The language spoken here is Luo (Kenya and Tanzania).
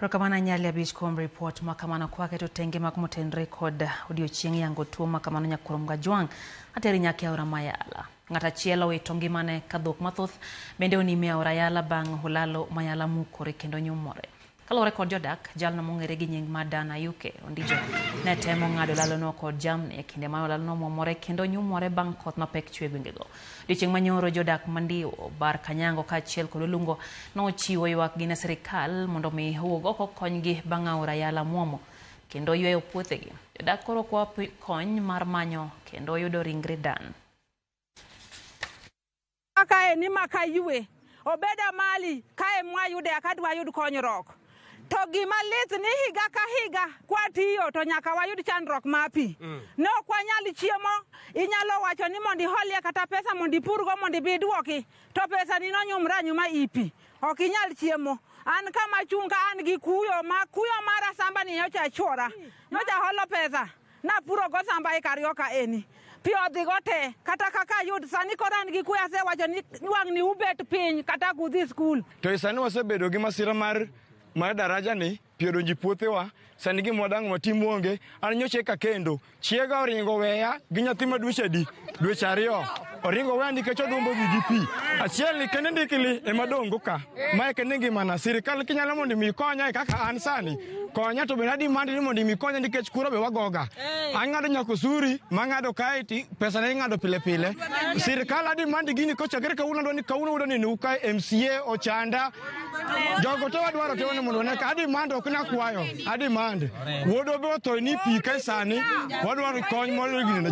Erokamano Anyali Abich kuom ripot ma kamano kwaketo tenge mag motenre kod odiochieng' yango tuo ma kamano nyakurom Gajwang' ateri nyaka e aora Mayala. Ng'at achiel owito ngimane ka dhok mathoth bende onime e aora Yala bang' olalo Mayala mukore kendo nyumore. Kaluwore kod jodak, jalno mong'ere gi nying mar Dan Ayuke Ondijo ne temo ng'ado olalono kod jamni e kinde ma olalono omwomore kendo nyumore bang' koth mapek chwe e gwengego. Odiochieng' manyoro jodak Mandiwo, Bar Kanyango kaachiel kod Olungo nochiwo ywakgi ne sirikal mondo mi owuog oko konygi bang' aora Yala mwomo kendo yweyo puothegi. Jodak koro kwa kony mar manyo kendo yudo ringre Dan. Kae ni maka ywe obeda mali kae mwayude akadwa yud konyruok to gima lit ni higa ka higa kwatiyo to nyaka wayud chandruok mar pi. Ne ok wanyal chiemo, inyalo wacho ni mondo iholie kata pesa mondo ipurgo mondo ibi iduoki, to pesa ni nonyumre anyuma i pi, ok inyal chiemo. An kama chung' ka an gi kuyo ma kuyo mara samba ni nyocha achwora, nyocha aholo pesa napuro go samba e kar yoka eni. Pi odhi go te, kata kaka ayud sani koro an gi kuyo asewacho ni wang' ni ubet piny kata ok udhi skul. To e sani wasebedo gi masira mar daraja ni, pi odonjo e puothewa, sani gima wadang' watim onge. An nyocha eka kendo, chiega oringo weya gi nyathi ma dweche adi? Dweche ariyo. Oringo weya nikech odumbo gi gi pi. Achiel ni kende ndikli ema dong' go ka. Mae kende ngimana. Sirikal kinyalo mondo mi ikonya e kaka an sani, konya to bende adimand ni mondo mi ikonya nikech kura be wagoga. Ang'ado nyaka osuri mang'ado kae ti pesa ne ing'ado pile pile. Sirikal adimand gini kochakre kawuono adwa ni kawuono wuoda neno kae MCA Ochanda. Jogo te wadwaro te mondo one ka adimand ok nakwayo adimand. Wuodwa be otho ni pi kae sani wadwaro kony moloyo gini.